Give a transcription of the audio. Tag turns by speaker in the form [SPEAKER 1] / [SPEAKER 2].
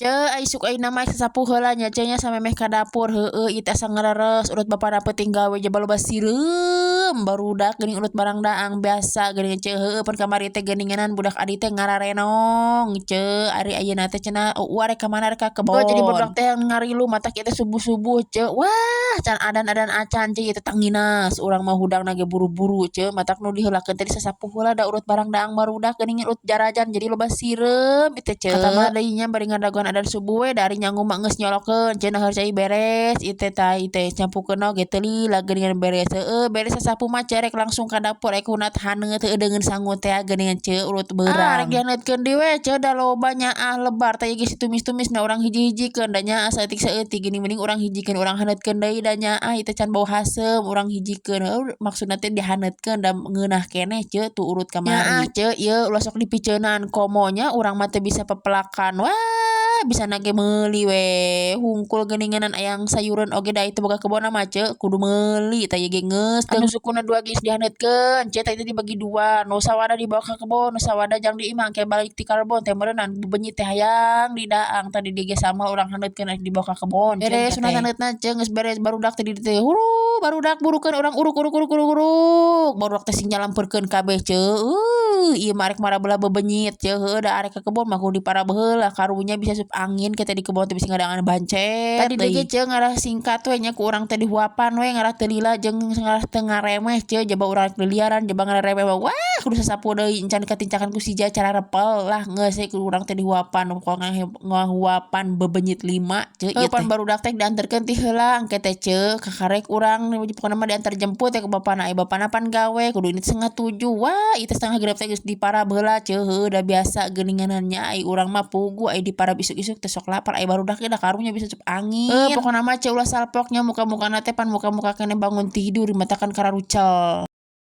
[SPEAKER 1] Ce isuk ayeuna mah sasapu heula nya ce nya samemeh ka dapur heueuh ieu teh asa ngareres urut bapana peuting gawe jaba loba sireum barudak geuning urut barang daang biasa geuning ce heueuh pan kamari teh geuninganan budak adi teh ngararenong ce ari ayeuna teh cenah eueuh arek ka mana arek ka kebon. Jadi barudak teh ngarilu matak ieu teh subuh-subuh ce wah can adan-adan acan ce ieu teh tanginas urang mah hudangna ge buru-buru ce matak nu diheulakeun teh disasapu heula da urut barang daang barudak geuning urut jarajan jadi loba sireum ieu teh ce. Katambah deui nya bari ngadagoan adan subuh we da ari nyangu mah geus nyolokeun ce naheur cai beres ieu teh tah ieu teh nyampukeun oge teu lila geuningan beres heueuh beres sasapu mah ce rek langsung ka dapur rek hunat haneut heueuh deungeun sangu teh geuningan ce urut beurang. Rek dihaneutkeun deui we ce da loba nyaah lebar teh geus ditumis-tumis na urang hiji-hijikeun da nyaah saeutik-saeutik geuning mending urang hijikeun urang haneutkeun deui da nyaah ieu teh can bau haseum urang hijikeun heueuh maksudna teh dihaneutkeun da ngeunah keneh ce tu urut kamari. Nyaah ce ieu ulah sok dipiceunan komo nya urang mah teu bisa pepelakan wah bisa nage meuli we hungkul geuninganan ayang sayureun oge da teu boga kebonna mah ce kudu meuli tah ieu ge geus anu sukuna dua geus dihaneutkeun ce tah itu dibagi dua nu sawada dibawa ka kebon nu sawada jang di imah engke balik ti kebon teh meureunnan bebenyit teh hayang didaang tadi di ge sambal urang haneutkeun rek dibawa ka kebon. Beres sunat haneutna ce geus beres barudak teh di dieu teh huruh barudak burukeun urang uruk uruk uruk uruk uruk barudak teh sing nyalampeurkeun kabeh ce ieu mah arek marabelah bebenyit ce heueuh da arek ka kebon mah kudu diparab heula karunya bisa asup angin kita di kebon teh bisa ngadangan bancet. Tadi deui ge ce ngarah singkat we nya ku urang teh dihuapan we ngarah teu lila jeung ngarah teu ngaremeh ce jaba urang liliaran jaba ngaremeh wah kudu sasapu deui encan katincakan ku si Ja cara repel lah geus we ku urang teh dihuapan ngahuapan bebenyit lima ce ieu teh. Pan barudak teh dianterkeun ti heula engke teh ce kakarek urang pokona mah diantar jemput teh ku bapana ai bapana pan gawe kudu ini 6.30 wah ieu teh 5.30 teh geus diparab heula ce heueuh da biasa geuninganan nya ai urang mah puguh ai diparab isuk-isuk teh sok lapar ai barudak ge da karunya bisa asup angin. Pokona mah ce ulah salpok nya muka-mukana teh pan muka-muka keneh bangun tidur matakan kararucel.